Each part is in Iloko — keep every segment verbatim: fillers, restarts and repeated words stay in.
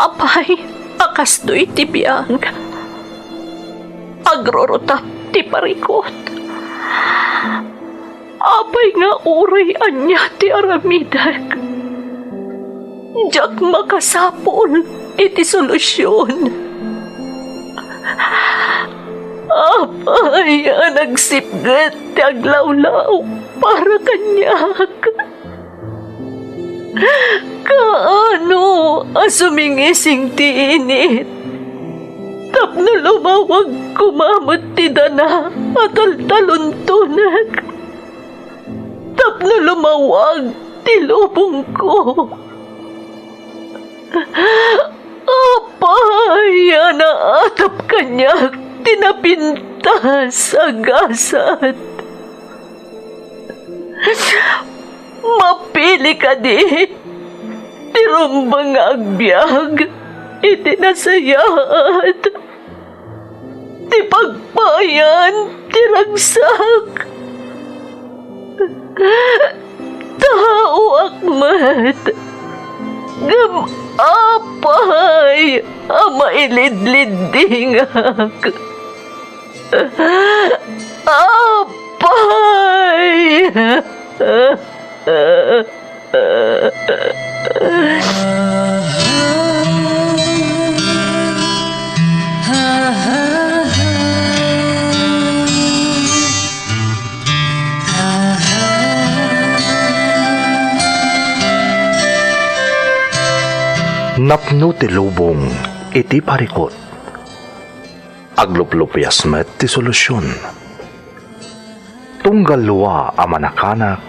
Apay a kastoy ti biag? Agrurutap ti parikut. Apay nga uray ania ti aramidek, diak makasapul iti solusion. Apay a nagsipget ti aglawlaw para kaniak? Kaano a sumingising ti init tapno lumawag koma met ti dana a taltaluntonek? Tapno lumawag ti lubongko. Apay a naatap kaniak ti napintas a gasat? Mapili kadi ti rumbeng nga agbiag iti nasayaat ti pagpayan ti ragsak. Taoak met, ngem apay a mailidliddingak? Apay! Napno ti lubong iti parikut. Agluplupias met ti solusion. Tunggal lua a manakanak,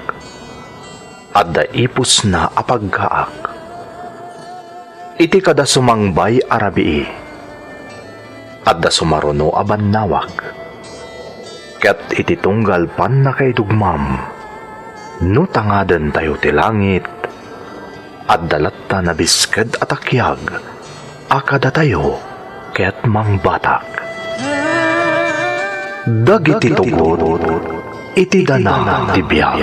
adda ipusna a paggaak. Iti kada sumangbay a rabii, adda sumaruno a bannawag. Ket iti tunggal pannakaidugmam, no tangadentayo ti langit, adda latta nabisked a takiag a kadatayo ket mangbatak. Dagiti tugot iti dana ti biag.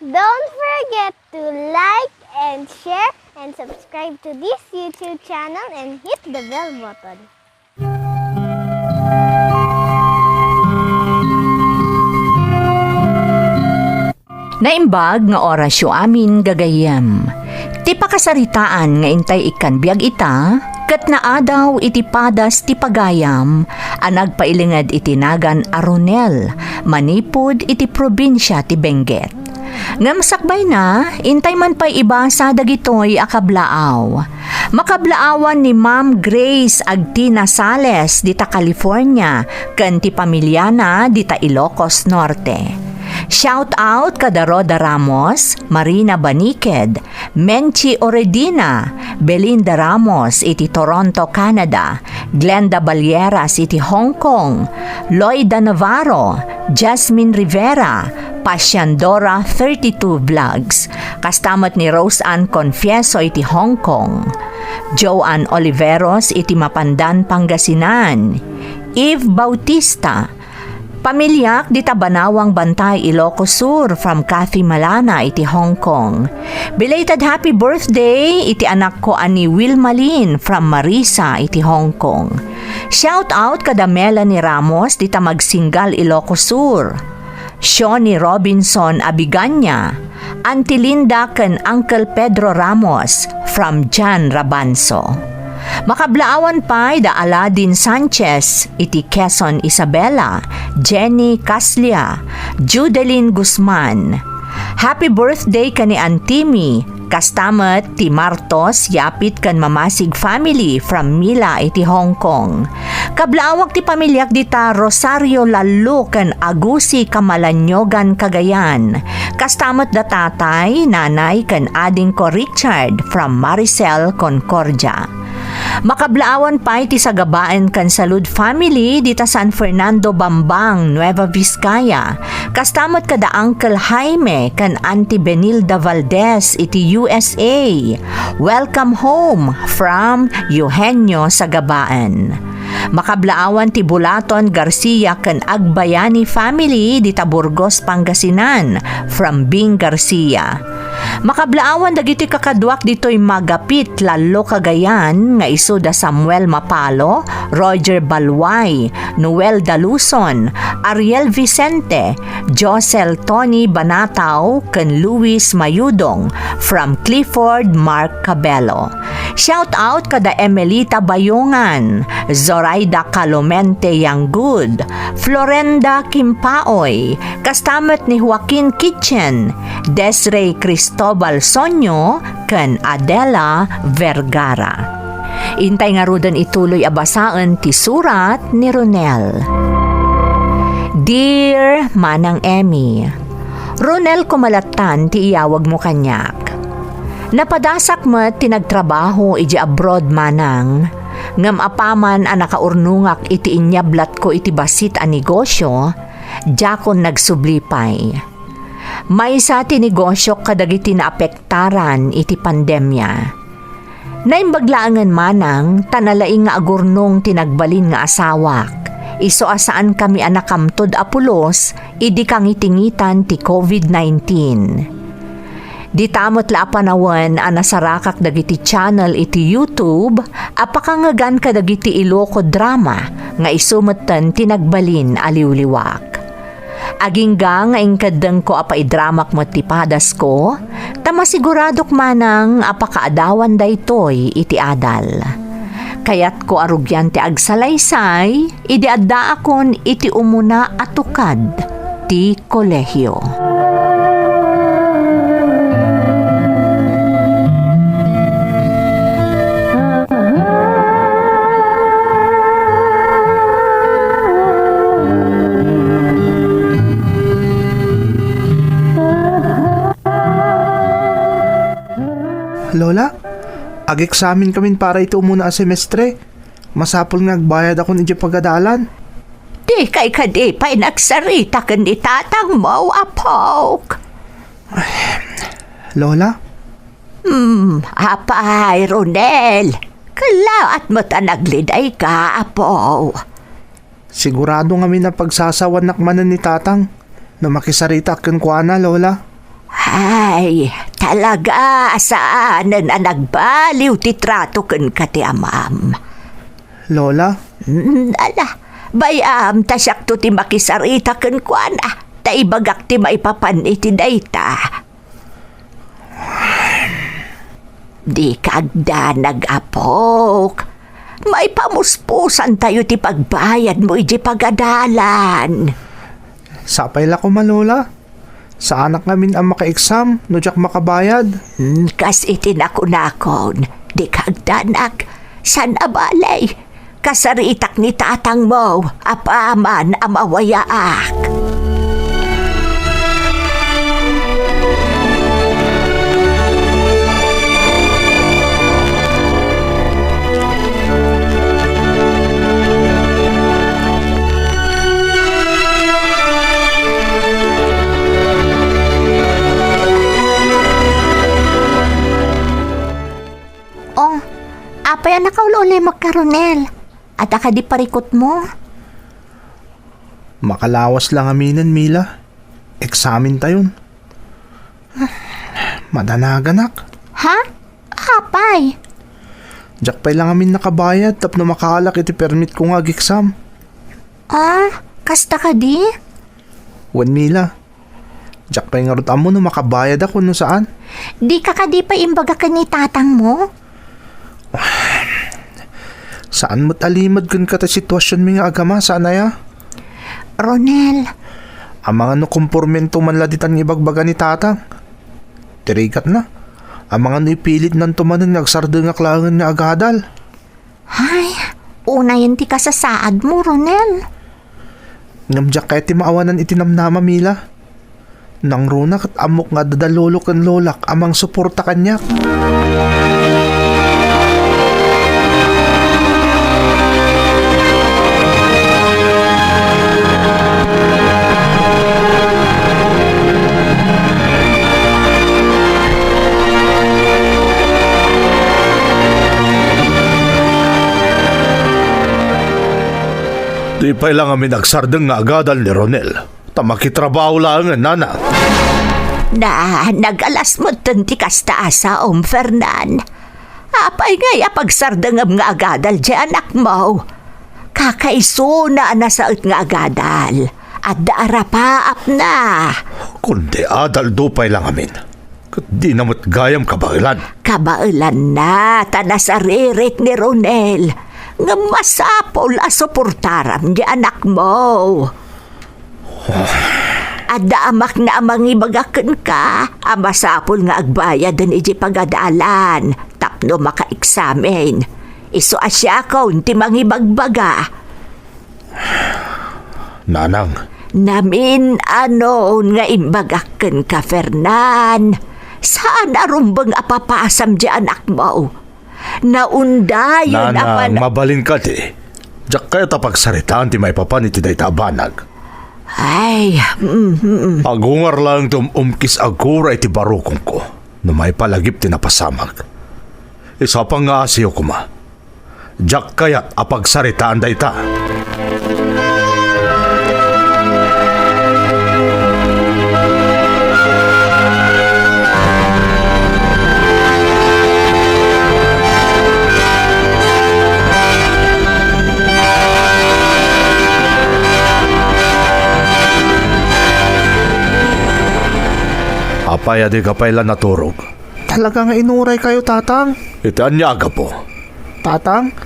Don't forget to like and share and subscribe to this YouTube channel and hit the bell button. Naimbag nga orasyo amin, gagayyem. Ti pakasaritaan nga intay ikkan biag ita, ket naadaw iti padas ti pagayam a nagpailinged iti nagan a Ronel, manipud iti probinsia ti Benguet. Ngem sakbayna, intay man pay ibasa dagitoy a kablaaw. Makablaawan ni Ma'am Grace Agtina Sales dita California ken ti pamiliana dita Ilocos Norte. Shout out kada Rhoda Ramos, Marina Baniked, Menchi Oredina, Belinda Ramos iti Toronto, Canada, Glenda Balieras iti Hong Kong, Loida Navarro, Jasmine Rivera, Pasian Dora thirty-two Vlogs, kasta met ni Rose Ann Confieso iti Hong Kong, Joanne Oliveros iti Mapandan, Pangasinan, Eve Bautista, pamiliak dita Banawang Bantay, Ilocos Sur, from Kathy Malana iti Hong Kong. Belated happy birthday iti anakko a ni Wilmalyn from Marisa iti Hong Kong. Shout out kada Melanie Ramos dita Magsingal, Ilocos Sur. Shoni Robinson Abigania, Auntie Linda ken Uncle Pedro Ramos from Jan Rabanso. Makablaawan pay da Aladin Sanchez iti Quezon, Isabela, Jenny Caslia, Judelin Guzman. Happy birthday ken ni Auntie Mi, kasta met ti Martos, Yapit ken Mamasig family from Mila iti Hong Kong. Kablaawak ti pamiliak dita Rosario Lallo ken Agusi, Camalaniugan, Cagayan. Kasta met da tatay, nanay ken adingko Richard from Maricel, Concordia. Makablaawan pay ti sagabaen ken Salud family dita San Fernando, Bambang, Nueva Vizcaya. Kasta met kada Uncle Jaime ken Auntie Benilda Valdez iti U S A. Welcome home from Eugenio Sagabaen. Makablaawan ti Bulaton Garcia ken Agbayani family dita Burgos, Pangasinan, from Bing Garcia. Makablaawan dagiti kakaduak ditoy Magapit, Lalo, Cagayan, nga isu da Samuel Mapalo, Roger Balway, Noel Daluson, Ariel Vicente, Josel Tony Banatao, ken Luis Mayudong from Clifford Mark Cabello. Shout out kada Emelita Bayongan, Zoraida Calomente Yanggud, Florenda Kimpaoy, kasta met ni Joaquin Kitchen, Desiree Cristobal Sonio, ken Adela Vergara. Intay ngaruden ituloy a basaen ti surat ni Ronel. Dear Manang Emmy, Ronel, kumalattan ti iyawagmo kaniak. Napadasak met ti nagtrabaho idiay abroad, manang, ngem apaman a nakaurnongak iti inyablatko iti bassit a negosio, diakon nagsubli pay. Maysa ti negosiok kadagiti naapektaran iti pandemia. Naimbag laengen, manang, ta nalaing nga agurnong ti nagbalin nga asawak, isu a saankami a nakamtod a pulos idi kangitingitan ti covid nineteen. Dita met la a panawen a nasarakak dagiti channel iti YouTube a pakangegan kadagiti Iloko drama nga isu metten ti nagbalin a liwliwak. Agingga nga inkeddengko a paidramak met ti padasko, ta masiguradok manang a pakaadawan daytoy iti adal. Kayatko a rugian ti agsalaysay idi addaakon iti umuna a tukad ti kolehio. Lola, ageksamin kamin para iti umuna a semestre. Masapul nga agbayadakon idiay pagadalan. Dikay kadi pay nagsarita ken ni tatangmo, apok? Lola? Hmm, apay, Ronel. Kellaat met a nagledayka, apo. Sigurado ngamin a pagsasawanak manen ni tatang no makisaritaak kenkuana, Lola. Ay, talaga a saanen a nagbaliw ti trato kenka ti amam. Lola? Hmm, ala, bay-am ta siakto ti makisarita kenkuana, ta ibagak ti maipapan iti dayta. Dika agdanag, apok. Maipamuspusantayo ti pagbayadmo idiay pagadalan. Sapay la koma, Lola. Saanak ngamin a maka-exam no diak makabayad. Hmm, kas iti nakunakon, dika agdanag. Saan a bale? Kasaritak ni tatangmo, apaman a mawayaak. Oh, apay a nakaul-ulimekka, Ronel? Adda kadi parikutmo? Makalawas la ngaminen, Mila. Eksamintayon. Madanaganak. Ha? Apay? Diak pay la ngamin nakabayad tapno makaalak iti permitko nga ag-exam. Ah, kasta kadi? Wen, Mila. Diak pay ngarud ammo no makabayad ako no saan. Dika kadi pay imbaga ken ni tatangmo? Saan met a limed kenka ti situasionmi nga agama, saan aya? Ronel. Amangan no kompormento man la ditan nga ibagbaga ni tatang. Ti rigatna, amangan no ipilitnanto manen nga agsardengak laengen nga agadal. Ay, unayen ti kasasaadmo, Ronel. Ngem diak kayat ti maawanan iti namnama, Mila. Nangruna ket ammok nga adda da lolo ken lolak a mangsuporta kaniak. Di pay la ngamin agsardeng nga agadal ni Ronel, ta makitrabaho laengen, nanang. Na, nagalas metten ti kasta a saom, Fernan. Apay ngay a pagsardengem nga agadal ti anakmo? Kakaisuna a nasaet nga agadal. Adda arapaapna. Kundi adaldo pay la ngamin. Ket dina met gayam kabaelan. Kabaelanna, ta nasaririt ni Ronel. Ngem masapul a suportaram ti anakmo. Adda amakna a mangibaga kenka a masapul nga agbayaden iti pagadalan tapno makaeksamen. Isu a siakon ti mangibagbaga. Nanang. Namin-anon nga imbagak kenka, Fernan. Saan a rumbeng a papasam ti anakmo. Naundayon a Nanang, pan- mabalin kadi. Diak kayat a pagsaritaan ti maipapan iti dayta a banag. Ay, mm, mm, mm. Agungar laeng ti um-, umkis agura iti barukongko no maipalagip ti napasamak. Isapang nga asiyo koma. Diak kayat a pagsaritaan dayta. Apay a dika pay la naturog? Talaga nga inuraykayo, Tatang. Iti ania a gapu? Tatang,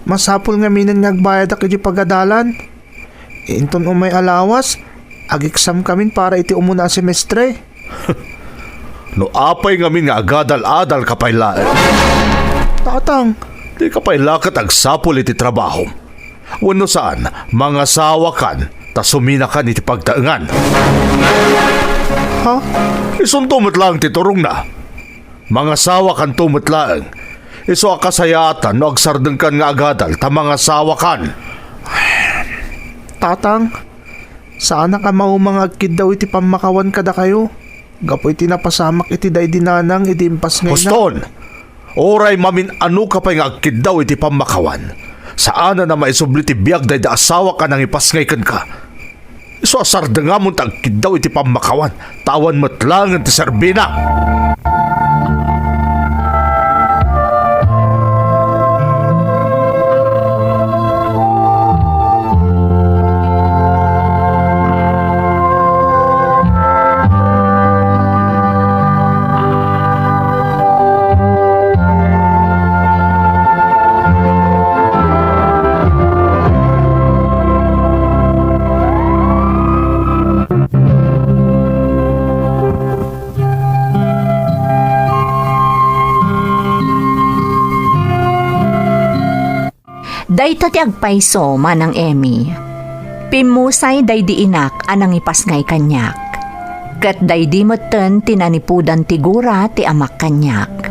masapul ngaminen nga agbayadak iti pagadalan. Inton umay a lawas, ageksamkamin para iti umuna a semestre. No apay ngamin nga agadal-adalka pay laeng. Tatang. Dika pay la ket agsapul iti trabahom. Wenno saan, mangasawakan ta suminakan iti pagtaengan. Ha? Isunto met laeng ti turongna. Mangasawakanto met laeng. Isu a kasayaatan no agsardengkan nga agadal ta mangasawakan. Tatang, saanak a mauma nga agkiddaw iti pammakawan kadakayo gapu iti napasamak iti daydi nanang idi impasngayna. Huston! Uray mamin-anoka pay nga agkiddaw iti pammakawan, saanen a maisubli ti biag daydi asawak a nangipasngay kenka. Isu a sardengamon ta agkiddaw iti pammakawan, ta awan met laengen ti serbina. Dayta ti agpayso, Manang Emmy. Pimmusay daydi inak a nangipasngay kaniak. Ket daydi metten ti nanipudan ti gura ti amak kaniak.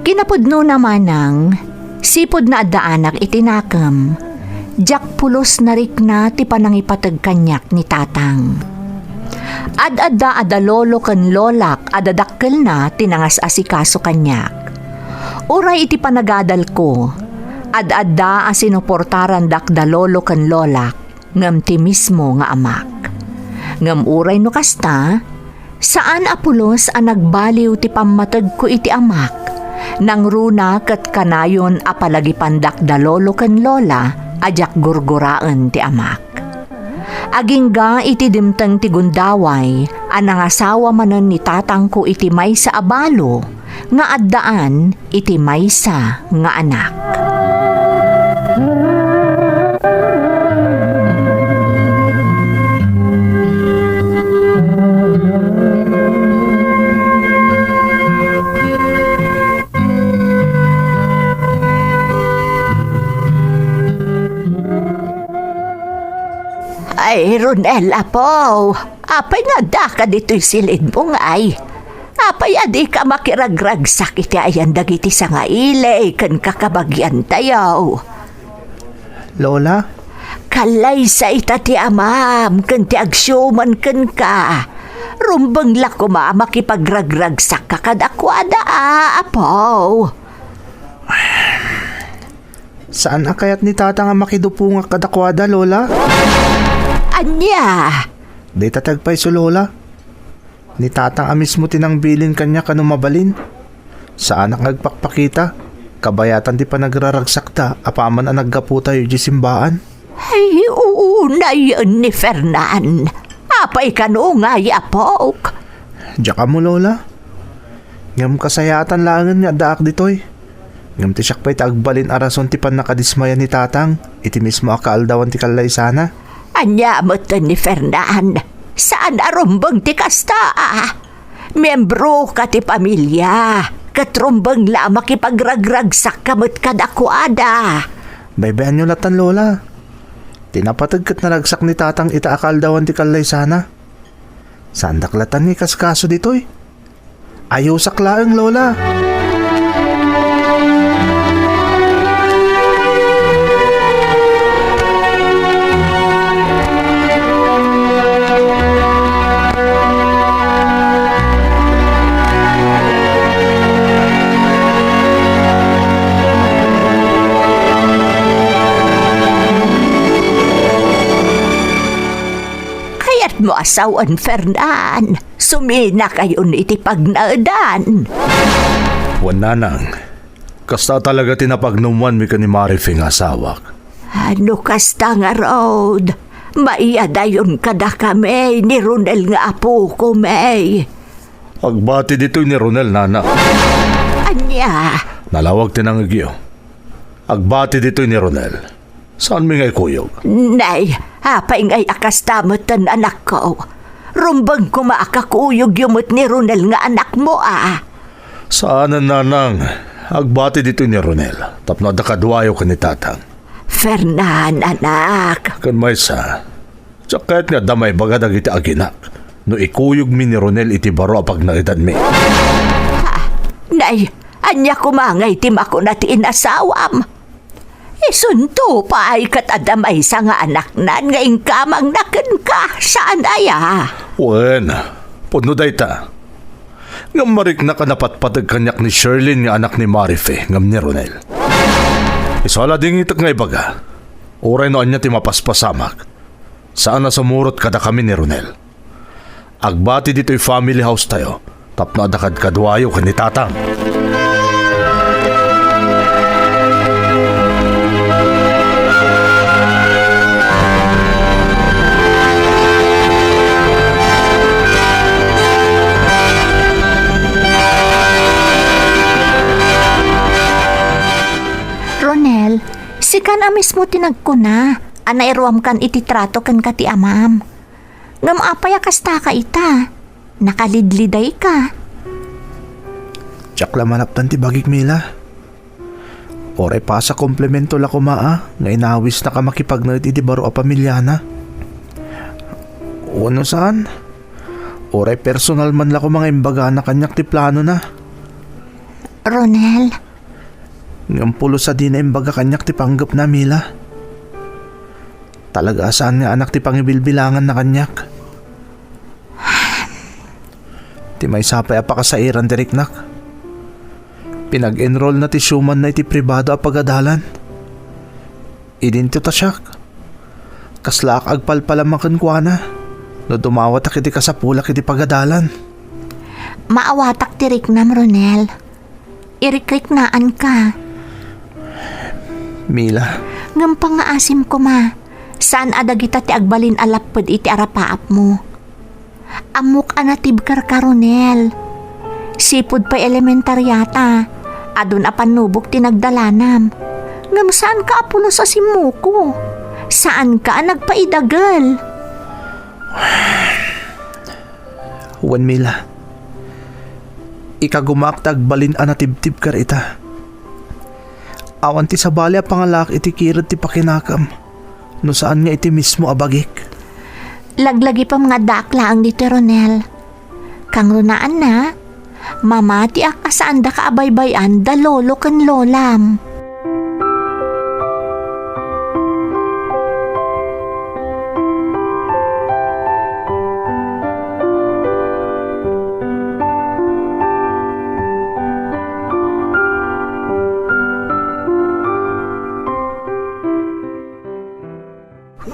Kinapudnona, Manang, sipud naaddaanak iti nakem, diak pulos narikna ti panangipateg kaniak ni Tatang. Ad-adda a da lolo ken lolak a dadakkelna ti nangas-asikaso kaniak. Uray iti panagadalko, ad-adda a sinuportarandak da lolo ken lolak, ngem ti mismo nga amak. Ngem uray no kasta, saan a pulos a nagbaliw ti pammategko iti amak, nangruna ket kanayon a palagipandak da lolo ken lola a diak gurguraen ti amak. Agingga iti dimteng ti gundaway a nangasawa manen ni tatangko iti maysa a balo nga addaan iti maysa nga anak. Ay, Ronel, apo, apay nga addaka ditoy silidmo ngay? Apay a dika makiragragsak iti ayan dagiti sangaili ken kakabagiantayo? Lola? Kallaysa ita ti amam ken ti agsiuman kenka. Rumbeng la koma a makipagragragsakka kadakuada, a, apo. Saan a kayat ni Tatang a makidupongak kadakuada, Lola? Ania? Dayta ti agpayso, Lola. Ni Tatang a mismo ti nangbilin kaniak a no mabalin. Saanak nga agpakpakita. Kabayatan ti panagraragsakta apaman a naggapu tayo idiay simbaan. Ay, unayen ni Fernan. Apay kano ngay, apok? Diak ammo, Lola. Ngem kasayaatan laengen nga addaak ditoy. Ngem ti siak pay ti agbalin a rason ti pannakadismaya ni Tatang iti mismo a kaaldawan ti kallaysana. Ania met ni Fernan? Saan a rumbeng ti kasta, a? Miembroka ti pamilia, ket rumbeng la a makipagragragsakka met kadakuada. Baybayanyo latan, Lola. Ti napateg ket naragsak ni Tatang ita a kaaldawan ti kallaysana. Saandak latan nga ikaskaso ditoy. Ayosak laeng, Lola. Kayatmo a sawen, Fernan. Suminakayon iti pagnaedan. Wen, nanang, kasta talaga ti napagnumoanmi ken ni Marife nga asawak. No kasta ngarud, maiyadayon kadakami ni Ronel nga apokomi. Agbati ditoy ni Ronel, nanang. Ania? Nalawag ti nangngegyo. Agbati ditoy ni Ronel. Saanmi nga ikuyog? Nay, apay ngay a kasta met, anakko? Rumbeng koma a kakuyogyo met ni Ronel nga anakmo, a? Saanen, nanang. Agbati ditoy ni Ronel tapno adda kaduayo ken ni Tatang. Fernan, anak. Ken maysa, diak kayat nga adda maibaga dagiti aginak no ikuyogmi ni Ronel iti baro a pagnaedanmi. Ha? Nay, ania koma ngay ti makuna ti inasawam? Isunto pay ket adda maysa nga anaknan nga inkamangna kenka, saan aya? Wen, pudno dayta. Ngem mariknak a napatpateg kaniak ni Sherlyn nga anak ni Marife ngem ni Ronel. Isu a ladingitek nga ibaga, uray no ania ti mapaspasamak, saan a sumurot kadakami ni Ronel. Agbati ditoy family house tayo tapno adda kadkaduayo ken ni Tatang. Ronel, sikan a mismo ti nagkuna a nairuamkan iti trato kenka ti amam. Ngem apay a kastaka ita? Nakalidlidayka. Diak la manaptan ti bagik, Mila. Uray pasakomplemento la koma a nga inawisnak a makipagnaed iti baro a pamiliana. Wenno saan, uray personal man la koma nga imbagana kaniak ti planona. Ronel. Ngem pulos a dina imbaga kaniak ti panggepna, Mila. Talaga a saan nga anak ti pangibilbilanganna kaniak. Ti maysa pay a pakasairan ti riknak, pinag-enrollna ti siumanna iti pribado a pagadalan. Idinto ta siak, kaslaak agpalpalama kenkuana no dumawatak iti kasapulak iti pagadalan. Maawatak ti riknam, Ronel. Irikriknaanka. Mila. Ngem pangngaasim koma, saan a dagita ti agbalin a lapped iti arapaapmo. Ammok a natibkerka, Ronel. Sipud pay elementaryata, adun a pannubok ti nagdalanam. Ngem saanka a pulos a simmuko. Saanka a nagpaidagel. Wen, Mila, ikagumaak ta agbalin a natibtibker ita. Awan ti sabali a pangalaak iti kired ti pakinakem no saan nga iti mismo a bagik. Laglagipem nga addaak laeng ditoy, Ronel. Kangrunaanna, mamatiak a saandaka a baybay-an da lolo ken lolam.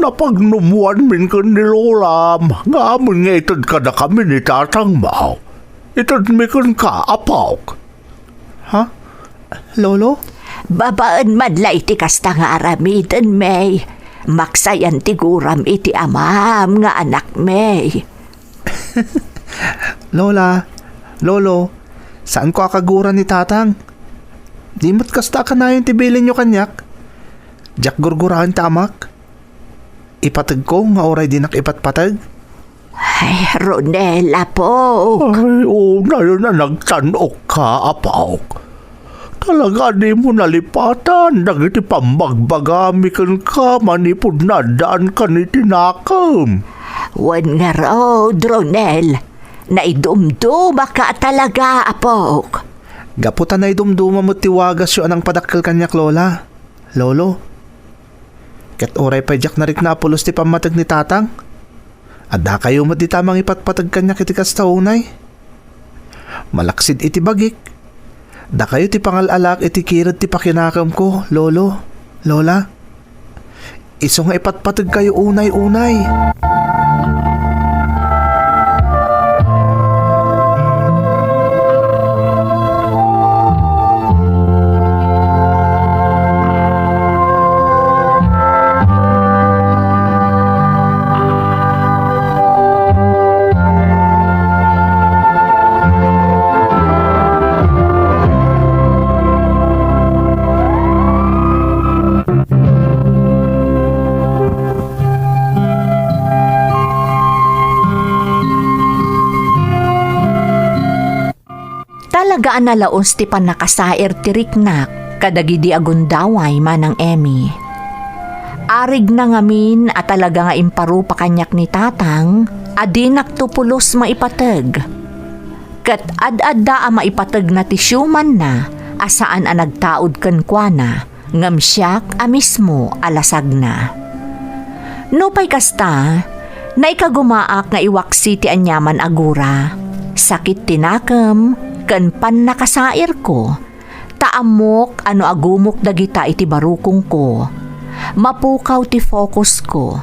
Apagnumoanmin ken ni Lolam nga amin nga ited kadakami ni tatangmo. Itedmi kenka, apok. Ha? Lolo? Babaen man la iti kasta nga aramiden, May. Maksayan ti guram iti amam nga anak, May. Lola, Lolo, saanko a kagura ni Tatang. Di met kasta a kanayon ti bilinyo kaniak. Diak gurguraen ti amak. Ipategko nga uray dinak ipatpateg. Ay, Ronel, apok. Ay, unayen a nagtan-okka, apok. Talaga a dimo nalipatan dagiti pammagbagami kenka manipud naaddaankan iti nakem. Wen ngarud, Ronel, naidumdumaka talaga, apok. Gapu ta naidumduma met ti wagasyo a nangpadakkel kaniak, Lola, Lolo. Ket uray pay diak narikna a pulos ti pammateg ni Tatang, addakayo met dita mangipatpateg kaniak iti kasta unay. Malaksid iti bagik, dakayo ti pangal-alaak iti kired ti pakinakemko, Lolo, Lola. Isu nga ipatpategkayo unay-unay. Talaga a nalaus ti pannakasair ti riknak kadagidi a gundaway, Manang Emmy. Arigna ngamin a talaga nga imparupa kaniak ni Tatang a dinakto pulos maipateg. Ket ad-adda a maipategna ti siumanna a saan a nagtaud kenkuana, ngem siak a mismo a lasagna. Nupay kasta, naikagumaak nga iwaksi ti aniaman a gura, sakit ti nakem, ken pannakasairko, ta ammok a no agumok dagita iti barukongko, mapukaw ti focusko,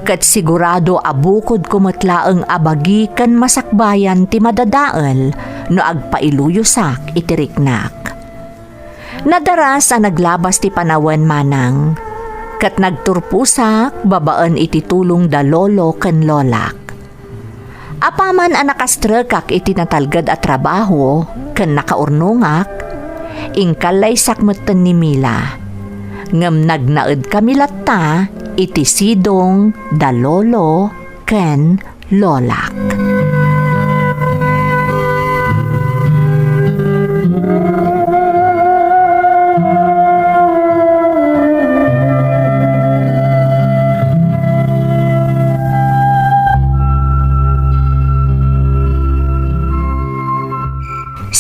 ket sigurado a bukodko met laeng a bagi ken masakbayan ti madadael no agpailuyosak iti riknak. Nadaras a naglabas ti panawen, Manang, ket nagturposak babaen iti tulong da lolo ken lolak. Apaman a nakastrekak iti natalged a trabaho ken nakaurnongak, inkallaysak metten ni Mila. Ngem nagnaedkami latta iti sidong da lolo ken lolak.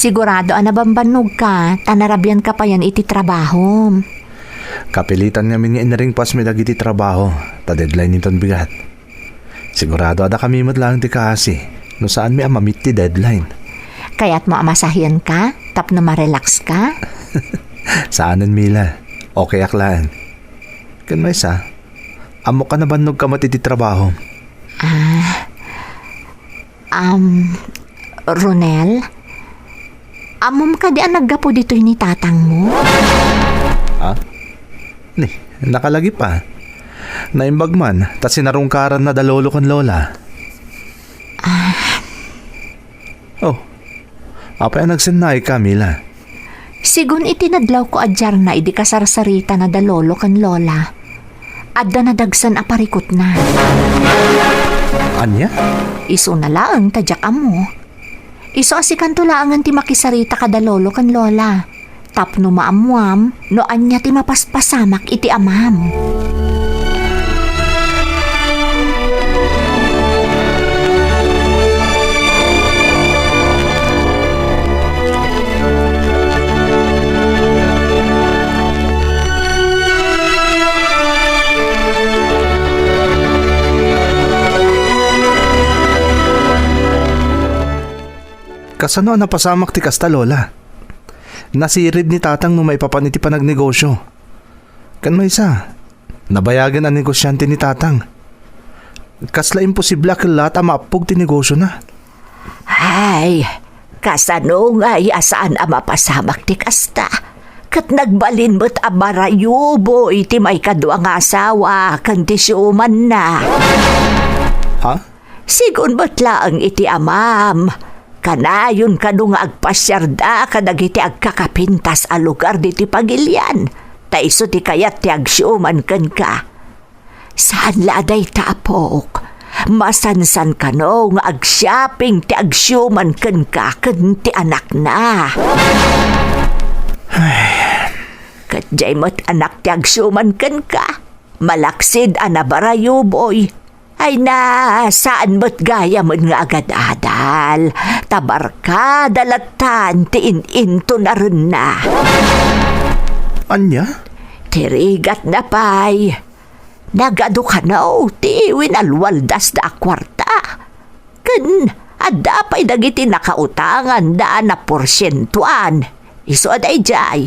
Sigurado a nabambannogka ta narabianka payen iti trabahom. Kapilitan ngamin nga inringpasmi dagiti trabaho, ta deadline inton bigat. Sigurado a dakami met laeng ti kaasi no saanmi a ma-meet ti deadline. Kayatmo a masahienka tapno ma-relax ka? Saanen, Mila. Okay ak laeng. Ken maysa, ammok a nabannogka met iti trabaho. Ah, um, Ronel, ammom kadi a naggapu ditoy ni tatangmo? Ha? Ni, nakalagip a. Naimbag man, ta sinarungkaranna da lolo ken lola. Ah. Oh, apay a nagsennaay, Camila? Sigun iti nadlawko a diarna idi kasarsaritana da lolo ken lola, adda nadagsen a parikutna. Ania? Isuna laeng ta diak ammo. Isu a sikanto laengen ti makisarita kada lolo ken lola, tapno maammoam no ania ti mapaspasamak iti amam. Kasano a napasamak ti kasta, Lola? Nasirid ni Tatang no maipapan iti panagnegosyo. Ken maysa, Nabayagen a negosiante ni Tatang. Kasla imposible a kellaat a maappog ti negosiona. Ay, kasano ngay a saan a mapasamak ti kasta? Ket nagbalin met a barayuboy ti maikadua nga asawa ken ti siumanna. Ha? Sigun met laeng iti amam. Kanayon kano nga agpasiarda kadagiti agkakapintas a lugar ditoy pagilian, ta isu ti kayat ti agsiuman kenka. Saan la a dayta, apok. Masansan kano nga agshopping ti agsiuman kenka ken ti anakna. Ket diay met anak ti agsiuman kenka. Malaksid a nabarayuboy. Ay na, saan met gayamen nga agadadal, ta barkada lattan ti in-intonarenna. Ania? Ti rigatna pay, nagadu kano ti winalwaldasda a kuarta. Ken adda pay dagiti nakautanganda a naporsientoan, isu a daydiay.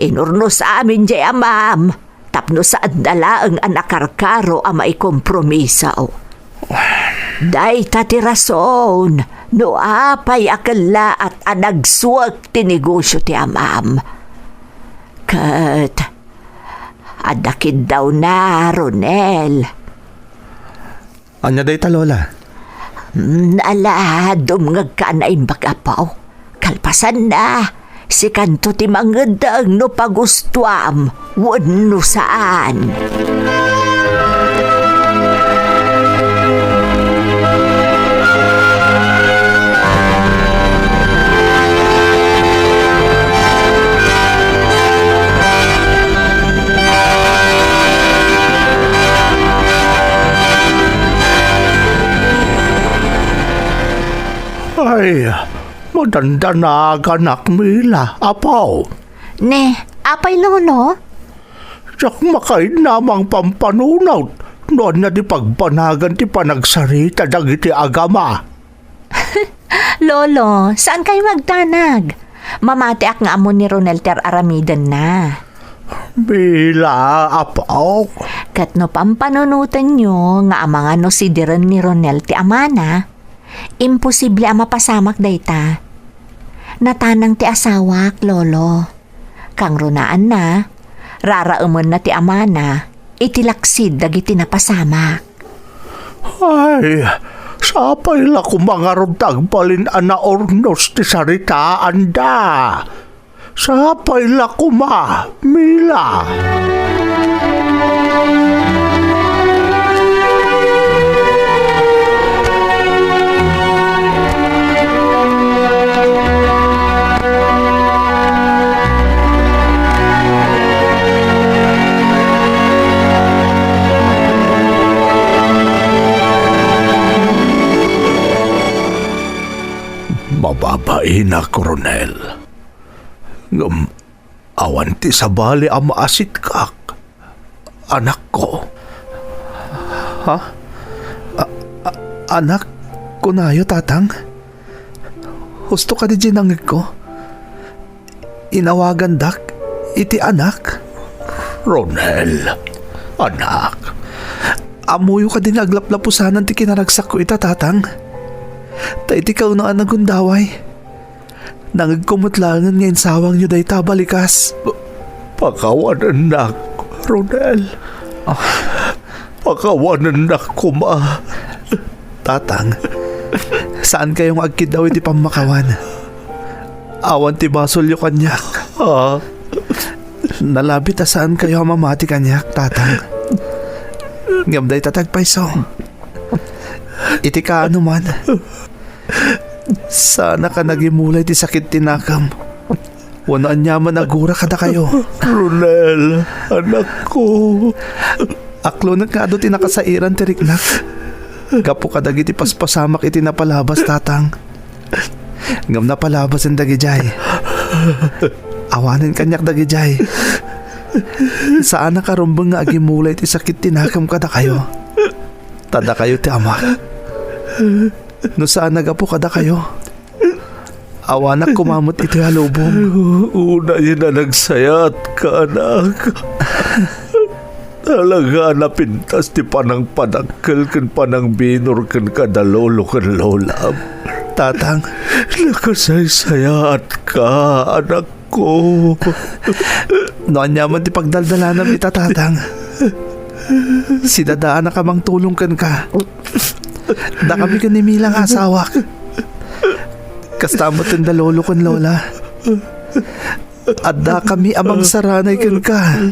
Inurnos amin diay amam, tapno saanda laeng a nakarkaro a maikompromiso. Dayta ti rason no apay a kellaat a nagsuek ti negosio ti amam. Ket adda kiddawna, Ronel. Ania dayta, Lola? Mm, ala, dumngegka a naimbag, apo. Kalpasanna, sikanto ti mangeddeng no pagustuam wenno saan. Ay, madandanaganak, Mila, apo. Ne, apay, Lolo? Diak makainnamang pampanunot no ania ti pagbanagan ti panagsarita dagiti agama. Lolo, saan kayo agdanag? Mamatiak nga ammo ni Ronel ti ar-aramidenna. Mila, apo. Ket no pampanunotenyo nga amangan no sidiren ni Ronel ti amana, imposible a mapasamak dayta. Natanang ti asawak, Lolo. Kangrunaanna, raraemenna ti amana iti laksid dagiti napasamak. Ay, sapay la koma ngarud ta agbalin a naurnos ti saritaanda. Sapay la koma, Mila. Mababainak, Ronel. Ngem awan ti sabali a maasitkak, anakko. Ha? A-, a-, anak, kunayo, Tatang? Husto kadi diay nangngegko? Inawagandak iti anak? Ronel, anak. Ammoyo kadi nga aglaplapusanan ti kinaragsakko ita, Tatang. Ta iti kaunaan a gundaway, nangngegko met laengen nga insawangyo dayta a balikas. Pa-, pakawanennak, Ronel. Ah. Pakawanennak koma. Tatang, saan kayo nga agkiddaw iti pammakawan. Awan ti basolyo kaniak. Ah. Nalabit a saan kayo a mamati kaniak, Tatang. Ngem dayta ti agpayso. Iti kaano man, saanak a nagimulay ti sakit ti nakem. Wenno aniaman a gura kadakayo. Ronel, anakko. Aklonek nga adu ti nakasairan ti riknak gapu kadagiti paspasamak iti napalabas, Tatang. Ngem napalabasen dagidiay. Awanen kaniak dagidiay. Saanak a rumbeng nga agimulay ti sakit ti nakem kadakayo. Ta dakayo ti amak. No saan a gapu kadakayo, awanak koma met itoy a lubong. Unayen a nagsayaatka, anak. Talaga a napintas ti panangpadakkel ken panangbinor kenka da lolo ken lolam. Tatang. Nakasaysayaatka, anakko. No aniaman ti pagdaldalanam ita, Tatang, sidadaanak a mangtulong kenka. Dakami ken ni Mila nga asawak. Kasta met ken da lolo ken lola. Addakami a mangsaranay kenka.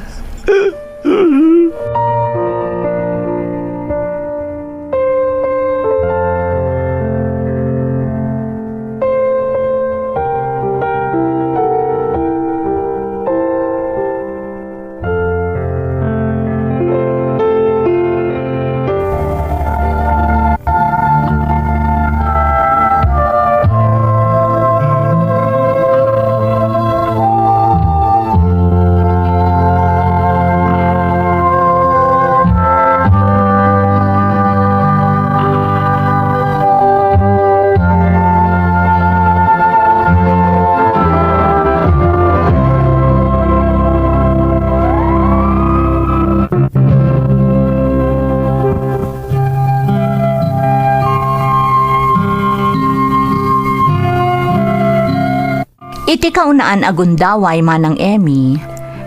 Iti kaunaan a gundaway, Manang Emmy,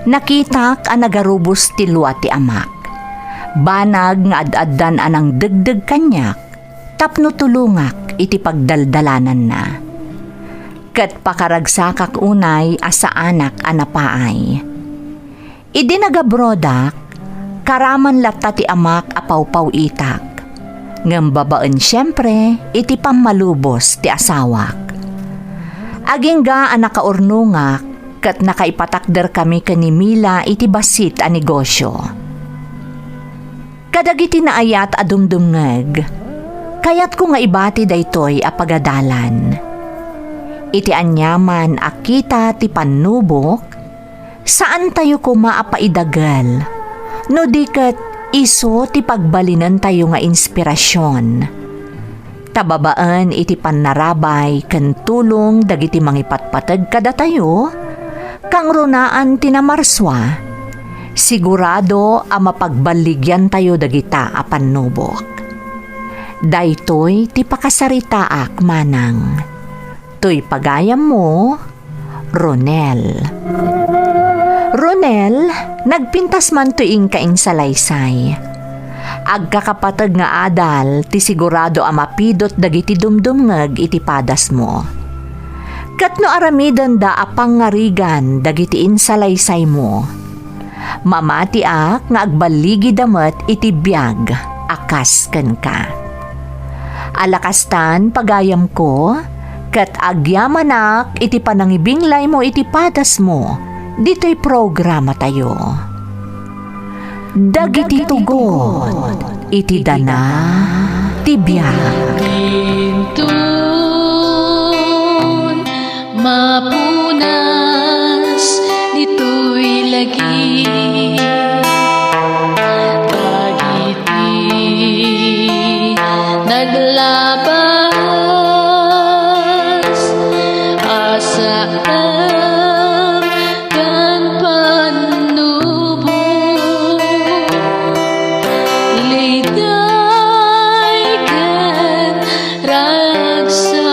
nakitak a nagarubos ti lua ti amak. Banag nga ad-addan a nangdegdeg kaniak tapno tulongak iti pagdaldalananna. Ket pakaragsakak unay a saanak a napaay. Idi nagabrodak, karaman latta ti amak a pawpaw-itak, ngem babaen siempre iti pammalubos ti asawak. Agingga a nakaurnongak ket nakaipatakderkami ken ni Mila iti bassit a negosyo. Kadagiti naayat a dumdumngeg, kayatko nga ibati daytoy a pagadalan. Iti aniaman a kita ti pannubok, saantayo koma a paidagel, no di ket isu ti pagbalinentayo nga inspirasion. Ta babaen iti pannarabay ken tulong dagiti mangipatpateg kadatayo, kangrunaan ti namarsua, sigurado a mapagballigiantayo dagita a pannubok. Daytoy ti pakasaritaak, Manang. Toy pagayammo, Ronel. Ronel, nagpintas man toy inka insalaysay. Agkakapateg nga adal ti sigurado a mapidot dagiti dumdumngeg iti padasmo. Ket no aramidenda a pangngarigan dagiti insalaysaymo, mamatiak nga agballigida met iti biag a kas kenka. Ala kastan, pagayamko, ket agyamanak iti panangibinglaymo iti padasmo ditoy programatayo. Dagiti tugot iti dana ti biag. Inton mapunas ditoy lagi. Dagiti naglabas a saan ken pannubok, liday ken ragsak,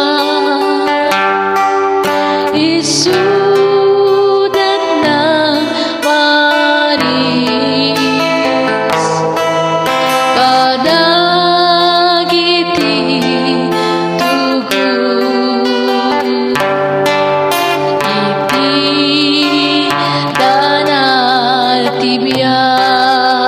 isudat nang paris kadagiti tugot iti dana ti biag.